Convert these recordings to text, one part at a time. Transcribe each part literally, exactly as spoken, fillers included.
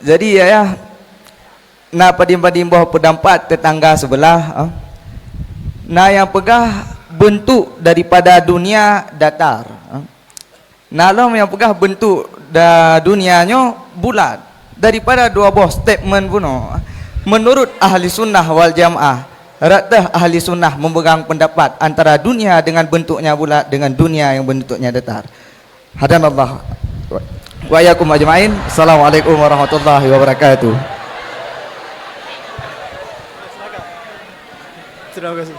Jadi, ya, ya, na padum-padum boh peudampat teutangga seubeulah, eh. Na nyang peugah beuntuk daripada dunia datar, eh. Na lom nyang peugah beuntuk da-, dunia nyoe bulat. Daripada dua boh statement bunoe, meunurut ahli sunnah wal jamaah, rata ahli sunnah memegang pendapat antara dunia dengan bentuknya bulat dengan dunia yang bentuknya datar. Hadanallah wa iyyakum ajma'in. Assalamualaikum warahmatullahi wabarakatuh. Terima kasih.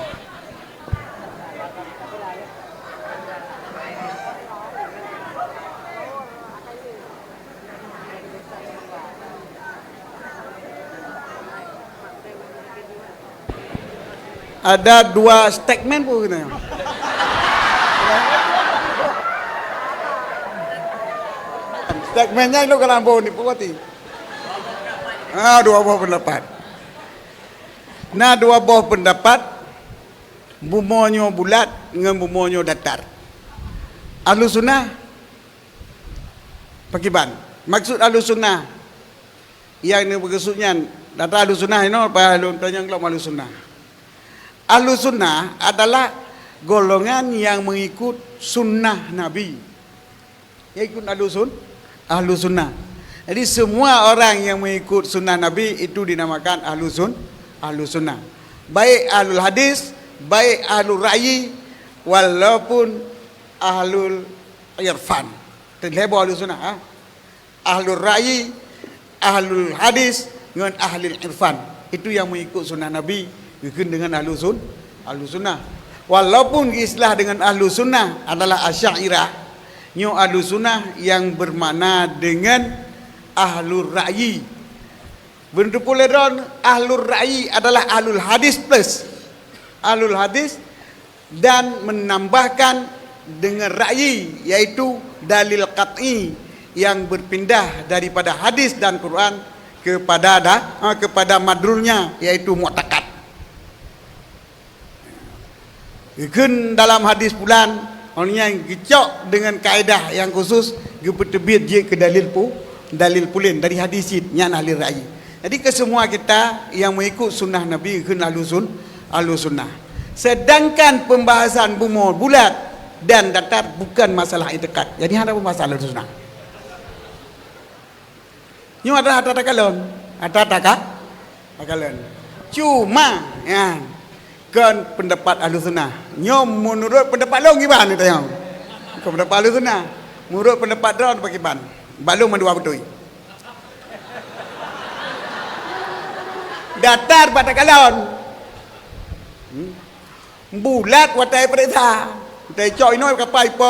Ada dua statement pun kena. Statement nyan lo kalam boh ni pun kati. Ah, dua boh pendapat. Na dua boh pendapat, bumoe nyoe bulat ngon bumoe nyoe datar. Ahlu sunnah pakiban. Maksud ahlu sunnah yang ni berkesunyang data ahlu sunnah inoe, pa lôn tanyong lom ahlu sunnah. Ahlu sunnah adalah golongan yang mengikut sunnah Nabi. Yang ikut ahlu sun, ahlu sunnah. Jadi semua orang yang mengikut sunnah Nabi itu dinamakan ahlu sun, ahlu sunnah. Baik ahlul hadis, baik ahlul ra'yi, walaupun ahlul irfan. Terlebih ahlu sunnah, ha? Ahlul ra'yi, ahlul hadis ngon ahlul irfan. Itu yang mengikut sunnah Nabi, geukheun dengan ahlu sun, ahlu sunnah. Walaupun geuistilah dengan ahlu sunnah adalah Asy'ariyah, nyoe ahlu sunnah yang bermakna dengan ahlul ra'yi. Beuneuteupeu lé droen, ahlul ra'yi adalah ahlul hadis plus. Ahlul hadis dan menambahkan dengan ra'yi, yaitu dalil qat'i yang berpindah daripada hadis dan Quran kepada da-, ha, kepada madlulnya, yaitu muktakad. Geukheun dalam hadis pulan, orang nyang geucok dengan kaedah yang khusus, geupeuteubiet jeuet keu dalil pu-, dalil pulan dari hadis cit, nyan ahli ra'yi. Jadi, kesemua kita yang mengikut sunnah Nabi geukheun ahlu sun-, ahlu sunnah. Sedangkan pembahasan bumoe bulat dan datar bukan masalah i'tikad. Jadi, hana pembahasan ahlu sunnah. Nyoe adalah ata takalon. Ata taka-, takalon. Cuma, nyan, kon pendapat ahlu sunnah. Nyoe menurut pendapat lôn kiban, tanyong. Kon pendapat ahlu sunnah. Menurut pendapat droen pakiban. Bak lôn mandua beutôi. Datar bak takalon. Hmm. Bulat watèe peuriksa. Watèe cok inoe kapai po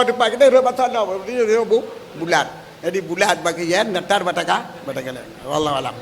teumpat kita rot bak sana, bu-, bulat. Jadi bulat bak kiban, datar bak taka-, bak takalon. Wallahu alam.